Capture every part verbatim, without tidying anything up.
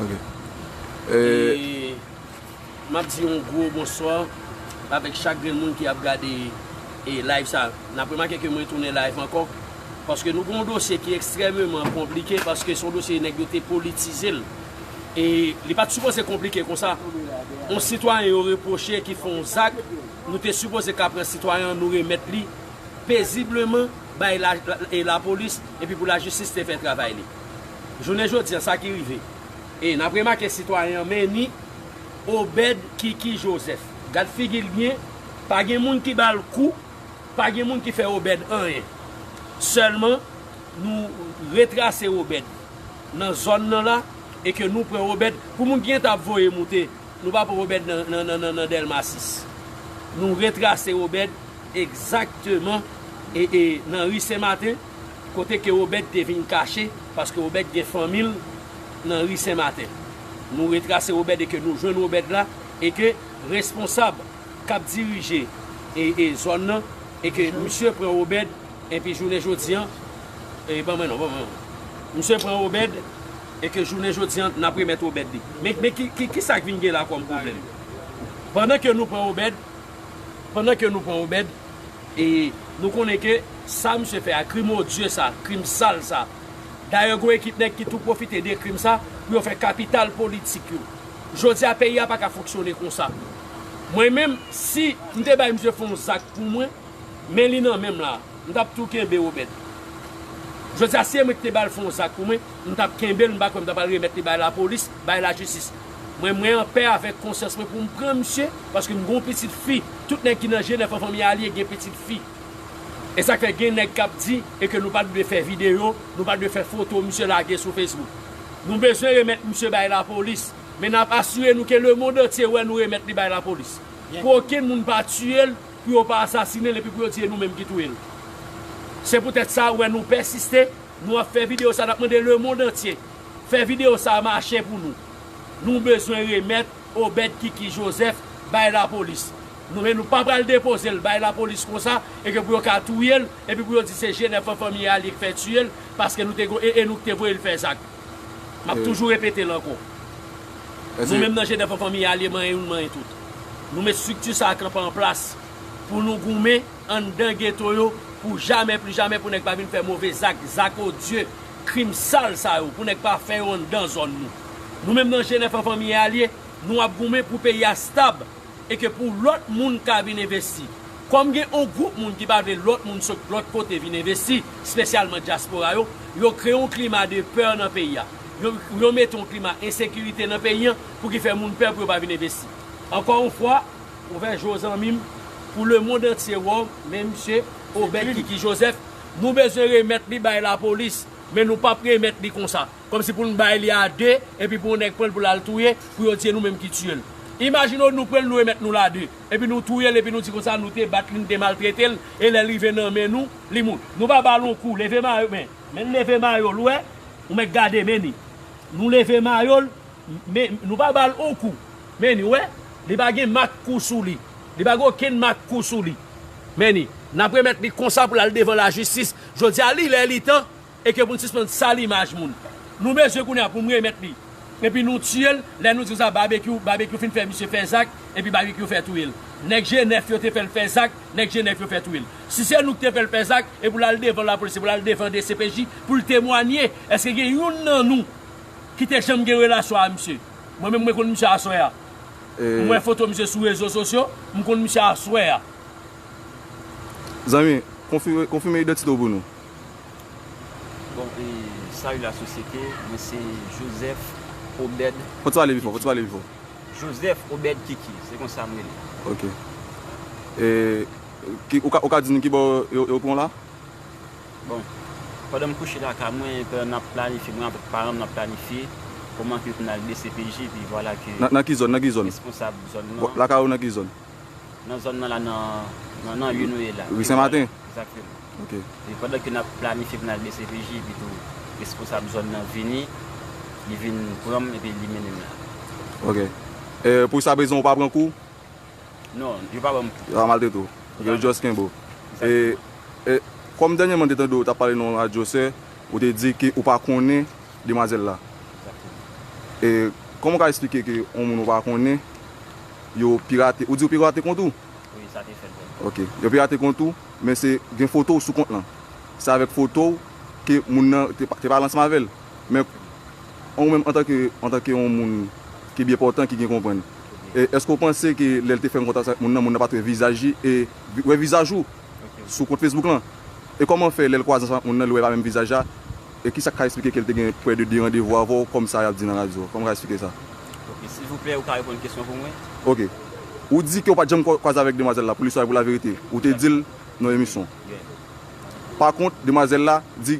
Ok. E m ap di yon gwo bonswa avèk chak grenn moun ki ap gade e live sa. N ap remake ke mwen tounen live ankò, paske nou gen yon dosye ki ekstrèmeman konplike, paske se yon dosye nèg yo te politize l. E li pa t sipoze konplike konsa. Yon sitwayen yo repwoche ki fè yon zak, nou te sipoze ka pran sitwayen an, nou remèt li pezibleman bay la, la, e lapolis, epi pou lajistis te fè travay li. Jounen jodi an, sa ki rive. E n ap remake sitwayen an, men ni Obed Kiki Joseph. Gad figi l byen, pa gen moun ki ba l kou, pa gen moun ki fè Obed anyen. Sèlman, nou retrase Obed nan zòn nan la, e ke nou pran Obed, pou moun ki gentan ap voye moute, nou pa pran Obed nan, nan, nan, nan, nan Dèlma sis. Nou retrase Obed egzakteman e, e nan ri Senmaten, kote ke Obed te vin kache, paske Obed gen fanmi l nan ri Senmaten. Nou retrase Obed e ke nou jwenn Obed la, e ke responsab k ap dirije e, e zòn nan, e ke misye pran Obed, epi jounen jodi an, e ban mwen non, ban mwen non. Misye pran Obed, e ke jounen jodi an, n ap remèt Obed li. Men, men ki, ki, ki sa k vin gen la kòm pwoblèm? Pandan ke nou pran Obed, pandan ke nou pran Obed, e nou konnen ke sa misye fè a, krim odye sa, krim sal sa. Dayè, gon ekip nèg ki tou pwofite de krim sa pou yo fè kapital politik yo. Jodi a, peyi a pa ka fonksyone konsa. Mwen menm, si m te bay misye fè yon zak pou mwen, men li nan men m la, m t ap tou kenbe Obed. Jodi a, si e mwen ki te ba l fè yon zak pou mwen, m t ap kenbe l, m pa kwè m t ap al remèt li bay lapolis, bay lajistis. Mwen, mwen anpè avèk konsyans mwen pou m pran misye, paske m gen yon pitit fi. Tout nèg ki nan G nèf an fanmi Alye gen pitit fi. E sa k fè gen nèg k ap di e ke nou pa t dwe fè videyo, nou pa t dwe fè foto misye lage sou Facebook. Nou bezwen remèt misye bay lapolis, men n ap asire nou ke lemonn antye wè nou remèt li bay lapolis. Pou okenn moun pa tiye l, pou yo pa asasinen l epi pou yo di e nou menm ki touye l. Se poutèt sa ou wè nou pèsiste, nou ap fè videyo sa, n ap mande lemonn antye fè videyo sa mache pou nou. Nou bezwen remèt Obed Kiki Joseph bay lapolis. Nou, men nou pa pral depoze l bay lapolis konsa, e ke pou yo ka touye l, epi pou yo di se G nèf an fanmi Alye k fè tiye l, paske nou te go-, e, e nou k te voye l fè zak. M ap toujou repete l ankò. Nou menm nan G nèf an fanmi Alye, manyen youn, manyen tout. Nou met estrikti sa a kanpe an plas pou nou goumen anndan geto yo pou jamè, pli jamè, pou nèg pa vin fè move zak, zak odye, krim sal sa yo, pou nèg pa fè yo anndan zòn nou. Nou menm nan G nèf an fanmi Alye, nou ap goumen pou peyi a stab e ke pou lòt moun ka vin envesti. Kòm gen yon gwoup moun ki pa vle lòt moun sot lòt kote vin envesti, espesyalman dyaspora yo, yo kreye yon klima de pè nan peyi a. Yo, yo mete yon klima ensekirite nan peyi an pou ki fè moun pè pou yo pa vin envesti. Ankò yon fwa, ouvè je w zanmi m, pou lemonn antye wè w, men misye Obed Kiki Joseph, nou bezwen remèt li bay lapolis, men nou p ap remèt li konsa. Kòmsi pou n bay li a de, epi pou yon nèg pran l pou l al touye, pou yo di e nou menm ki tiye l. Imajine w nou pran l, nou remèt nou l a de, epi nou touye l, epi nou di konsa nou te bat li, nou te maltrete l, e lè l rive nan men nou, li mouri. Nou pa ba l yon kou, leve mayo, men, men leve mayo l, ou wè, ou mèt gade, men ni. Nou leve mayo l, men nou pa ba l yon kou, men ni, ou wè, li pa gen mak kou sou li, li pa gen okenn mak kou sou li. Men ni, n ap remèt li konsa pou l al devan lajistis. Jodi a, li lè, li tan, e ke pou n sispann sal imaj moun. Nou bezwen kounye a pou m remèt li. Epi nou tiye l, lè nou di konsa, Babekyou, Babekyou fin fè misye fè zak, epi Babekyou fè touye l. Nèg G nèf yo te fè l fè zak, nèg G nèf yo fè touye l. Si se nou ki te fè l fè zak, e pou l al devan lapolis, e pou l al devan D C P J, pou l temwanye, èske gen youn nan nou ki te janm gen relasyon a misye? Mwen menm, mwen konn misye aswè a. M wè foto misye sou rezo sosyo, m konn misye aswè a. Zanmi, konfime, konfime idantite w pou nou. Bon, e, salut la société, mwen se Joseph Obed. Fò w pale pi fò, fò w pale pi fò. Joseph Obed Kiki, se konsa m rele. Ok. E, ki, ou ka, ou ka di nou ki bò yo, yo pran w la? Bon, pandan m kouche lakay mwen, pandan n ap planifye, mwen avèk paran m, n ap planifye kòman ke pou n al D C P J, epi vwala ke... Nan, nan ki zòn, nan ki zòn? Responsab zòn nan. Lakay ou nan ki zòn? Nan zòn nan la, nan, nan, nan lye nou ye la. Ri Senmaten? Egzakteman. Ok. E pandan ke n ap planifye pou n al D C P J, epi tou responsab zòn nan vini, li vin pran m, epi li mennen m la. Ok. E, pou jiskaprezan, ou pa pran kou? Non, yo pa ban m kou. Yo pa maltrete w. Ok, yo just kenbe w. E, e, kòm dènyèman m te tande w t ap pale nan yon radyo, sè, ou te di ke ou pa konnen demwazèl la. Egzakteman. E kòman w ka eksplike ke yon moun ou pa konnen, yo pirate, ou di yo pirate kont ou? Wi, sa te fèt vrèman. Ok, yo pirate kont ou, men se gen foto w sou kont lan. Se avèk foto w ke moun nan te, pa- te pale ansanm avè l. Men ou menm antanke, antanke yon moun ki byen pòtan, ki gen konprann, e èske w panse ke lè l te fè kontak ak moun nan, moun nan pa t wè vizaj li e wè vizaj ou sou kont Facebook lan? E kòman fè lè l kwaze ansanm ak moun nan, li wè pa menm vizaj la? E kisa k ka eksplike ke l te gen prè de de randevou avè w, kòm sa y ap di nan radyo? Kòman w ka eksplike sa? Ok, silvouplè, ou ka reponn kesyon pou mwen? Ok. Ou di ke w pa t janm kwa- kwaze avèk demwazèl la, pou listwa e pou laverite. Ou te di l nan emisyon. Yeah. Pa kont, demwazèl la di,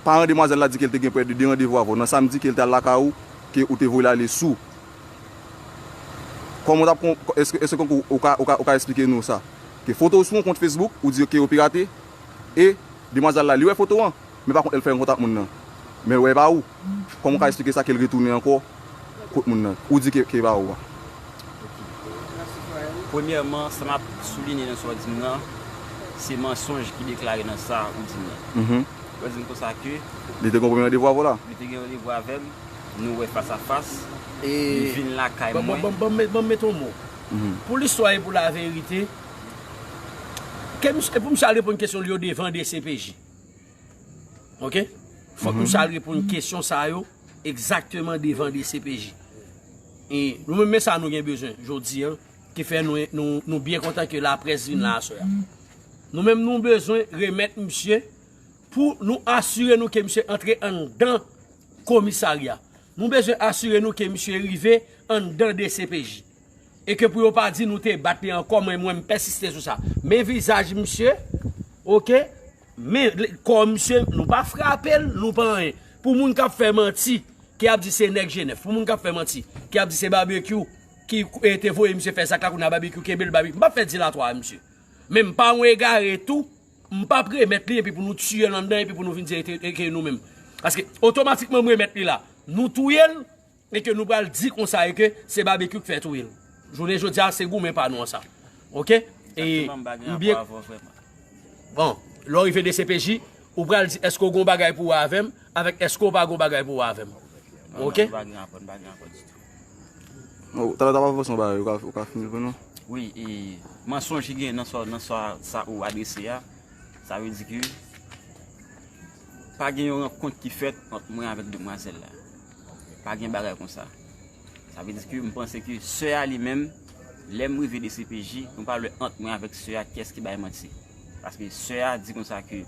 paran demwazèl la di ke l te gen prè de de randevou avè w. Nan samdi ke l te al lakay ou, ke ou te voye l ale sou. Kòman w t ap kon- èske, èske ou ka, ou ka, ou ka eksplike nou sa? Ke foto w sou yon kont Facebook, ou di ke yo pirate, e demwazèl la, li wè foto an, men pa kont, lè l fè yon kontak moun nan, men l wè e pa ou. Kòman w ka eksplike sa ke l retounen ankò kot moun nan? Ou di ke, ke e pa ou a. Premyèman, sa m ap soulinye nan sa w di m nan, se mansonj ki deklare nan sa ou di m nan. Mhm. Ou di m konsa ke li te gen yon premye randevou avè w la? Li te gen randevou avè m, nou wè fas a fas, e li vin lakay mwen. Ban m mete yon mo. Mhm. Pou listwa e pou laverite, ke misye, e pou misye al reponn kesyon li yo devan D C P J. Ok? Fòk misye al reponn kesyon sa yo egzakteman devan D C P J. E nou menm, men sa nou gen bezwen jodi an, ki fè nou, nou, nou byen kontan ke laprès vin la aswè a. Nou menm, nou bezwen remèt misye pou nou asire nou ke misye antre anndan komisarya. Nou bezwen asire nou ke misye rive anndan D C P J. E ke pou yo pa di nou te bat li ankò, mwen, mwen, m pèsiste sou sa. Men vizaj misye, ok? Men kò misye, nou pa frape l, nou pa anyen. Pou moun k ap fè manti, ki ap di se nèg Jenèf, pou moun k ap fè manti, ki ap di se Babekyou ki, e, te voye misye fè zak la, kounye a Babekyou kenbe l, Babekyou. M p ap fè dilatwa a misye. Men m pa yon egare tou, m p ap remèt li epi pou nou tiye l anndan epi pou nou vin di e te, e ke nou menm. Paske otomatikman m remèt li la, nou touye l, e ke nou pral di konsa e ke se Babekyou k fè touye l. Jounen jodi a, se goumen pa nou an sa. Ok? E m byen. Bon, lè w rive D C P J, ou pral di èske w gon bagay pou wè avè m, avèk èske w pa gon bagay pou wè avè m. Ok? Non, talè w t ap avanse yon bagay, ou ka, ou ka fini l pou nou? Wi, e mansonj ki gen nan sa, nan sa, sa ou adrese a, sa vle di ke pa gen yon rankont ki fèt ant mwen avèk demwazèl la. Pa gen bagay konsa. Sa vle di ke m panse ke sè a li menm, lè m rive D C P J, nou pral wè ant mwen avèk sè a kiyès ki bay manti. Paske sè a di konsa ke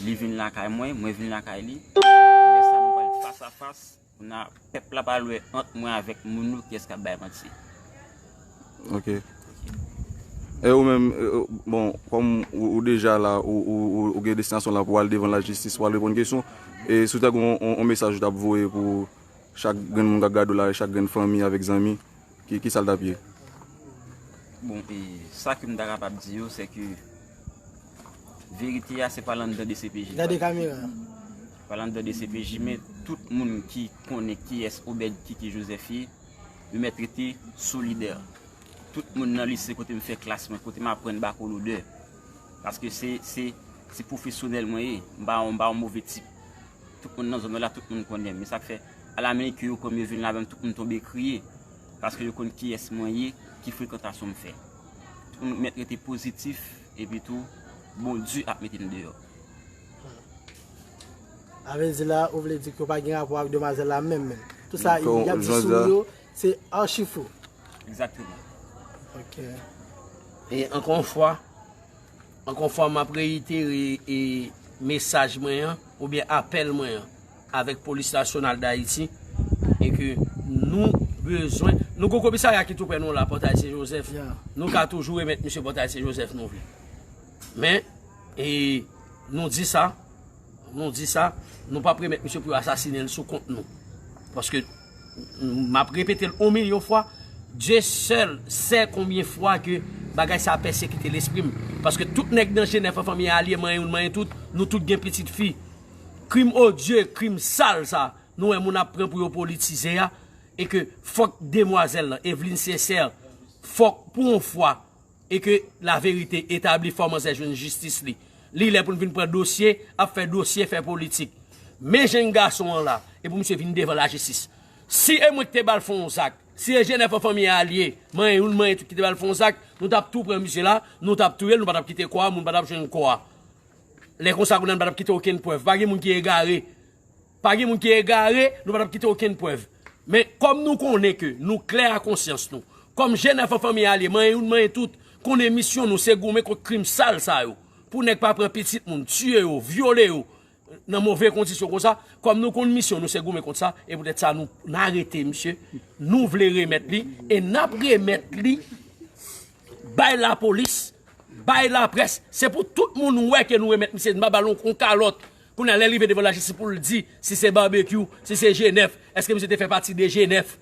li vin lakay mwen, mwen vin lakay li. Lè sa nou pral fas a fas, kounye a pèp la pral wè ant mwen avèk moun yo kiyès k ap bay manti. Ok. E ou menm, e, e, bon, kòm ou, ou deja la, ou, ou, ou, ou gen destinasyon la pou al devan lajistis, pou al reponn kesyon, e si w ta gen yon, yon, yon mesaj ou t ap voye pou chak grenn moun k ap gade w la, e chak grenn fanmi avèk zanmi, ki, ki sa l t ap ye? Bon, e sa ke m ta kapab di yo, se ke verite a, se pa l anndan D C P J. Gade kamera. Pa l anndan D C P J, men tout moun ki konnen kiyès Obed Kiki Joseph ye, yo mèt rete solidè. Tout moun nan lise kote m fè klas mwen, kote m aprann bakolodè. Paske se, se, se pwofesyonèl mwen ye. M pa, m pa yon move tip. Tout moun nan zòn nan la, tout moun konnen m. Men sa k fè, alamennken yo pran m, yo vin la avè m, tout moun tonbe kriye. Paske yo konn kiyès mwen ye, ki frekantasyon m fè. Tout moun mèt rete pozitif, epi tou, Bondye ap mete n deyò. A vle di la, ou vle di ke w pa gen rapò avèk demwazèl la menm, menm. Tout sa y ap di sou ou yo, se achi fo. Egzakteman. Ok. E ankò yon fwa, ankò yon fwa, m ap reyitere, e, mesaj mwen an, oubyen apèl mwen an, avèk Polis Nasyonal d Ayiti, e ke nou bezwen, nou gon komisarya ki tou prè nou la, Pòtay Sen Jozèf, nou ka toujou remèt misye Pòtay Sen Jozèf nou vle. Men, e, nou di sa, nou di sa, nou p ap remèt misye pou yo asasinen l sou kont nou. Paske, m ap repete l yon milyon fwa, Dye sèl sè konbyen fwa ke bagay sa a pèsekite lespri m. Paske tout nèg nan Jenèf an, fanmi a, alye mwen, youn mwen, tout, nou tout gen pitit fi. Krim odye, krim sal sa, nou wè moun ap pran pou yo politize a, e ke fòk demwazèl lan, Evelyne Sincère, fòk pou yon fwa, e ke laverite etabli, fò manzè jwenn jistis li. Li lè pou l vin pran dosye, ap fè dosye, fè politik. Men jèn gason an la, e pou misye vin devan lajistis. Si e mwen ki te ba l fè yon zak, si e Jenèf an fanmi alye, manyen youn, manyen tout ki te ba l fè yon zak, nou t ap tou pran misye la, nou t ap touye l, nou pa t ap kite kò a, moun pa t ap jwenn kò a. Lè konsa, kounye a nou pa t ap kite okenn prèv. Pa gen moun ki egare. Pa gen moun ki egare, nou pa t ap kite okenn prèv. Men, kòm nou konnen ke nou klè a konsyans nou, kòm Jenèf an fanmi alye, manyen youn, manyen tout, konnen misyon nou se goumen kont krim sal sa yo. Pou nèg pa pran pitit moun, tiye yo, vyole yo, nan move kondisyon konsa, kòm nou konn misyon nou se goumen kont sa, e poutèt sa nou, n arete misye, nou vle remèt li, e n ap remèt li bay lapolis, bay laprès. Se pou tout moun wè ke nou remèt misye, n pa ba l yon, yon kalòt. Kounye a, lè l rive devan lajistis pou l di si se Babekyou, si se Jenèf, èske misye te fè pati de Jenèf?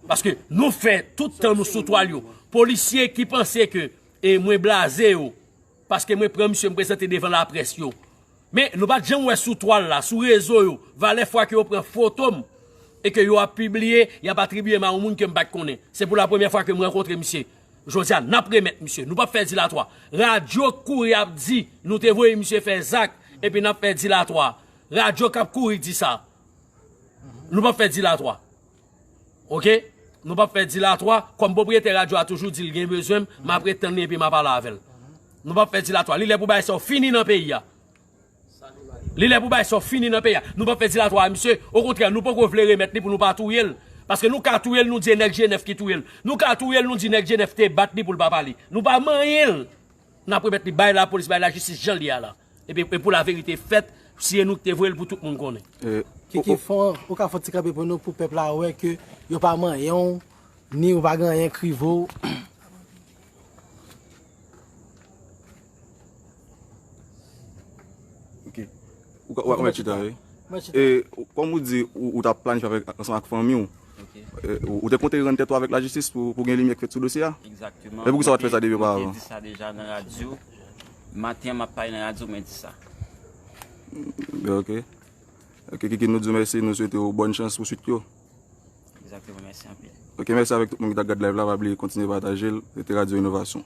Paske nou fè tout tan nou sou twal yo. Polisye ki panse ke, e, mwen blaze yo, paske mwen pran misye, m prezante devan laprès yo. Men, nou pa t janm wè sou twal la, sou rezo yo, valè fwa ke yo pran foto m e ke yo ap pibliye, y ap atribiye m a yon moun ke m pa t konnen. Se pou la premyè fwa ke m rankontre misye. Jodi a, n ap remèt misye. Nou p ap fè dilatwa. Radyo k kouri ap di, nou te voye misye fè zak, epi n ap fè dilatwa. Radyo k ap kouri di sa. Nou p ap fè dilatwa. Oke? Nou p ap fè dilatwa. Kòm pwopriyetè radyo a toujou di l gen bezwen m, m ap ret tann li epi m a pale avè l. Nou p ap fè dilatwa. Li lè pou bagay sa yo fini nan peyi a. Li lè pou bagay sa yo fini nan peyi a. Nou p ap fè dilatwa a misye. Okontrè, nou poko vle remèt li pou nou pa touye l. Paske nou ka touye l, nou di e nèg Jenèf ki touye l. Nou ka touye l, nou di nèg Jenèf te bat li pou l pa pale. Nou pa manyen l. N ap remèt li bay lapolis, bay lajistis jan l ye a la. Epi, e pou laverite fèt, si e nou ki te voye l pou tout moun konnen. E, Kiki, o, o, fò, ou ka fè yon ti kanpe pou nou, pou pèp la wè ke yo pa manyen w, ni ou pa gen anyen k rive w. Ok. Ou ka, ou ka mèt chita, wi. Mèt chita. E, kòm ou di, ou, ou t ap planifye avèk, ansanm ak fanmi w. Ok. E, ou, ou te konte rann tèt ou avèk lajistis pou, pou gen limyè k fèt sou dosye a? Egzakteman. E poukisa w pa t fè sa depi oparavan? Mwen te di sa deja nan radyo. Maten an, m ap pale nan radyo, mwen di sa. Ben, ok. Ok, Kiki, nou di w mèsi, nou swete w bòn chans pou swit yo. Egzakteman, mèsi anpil. Ok, mèsi avèk tout moun ki t ap gad live la, pa bliye kontinye pataje l, rete Radyo Inovasyon.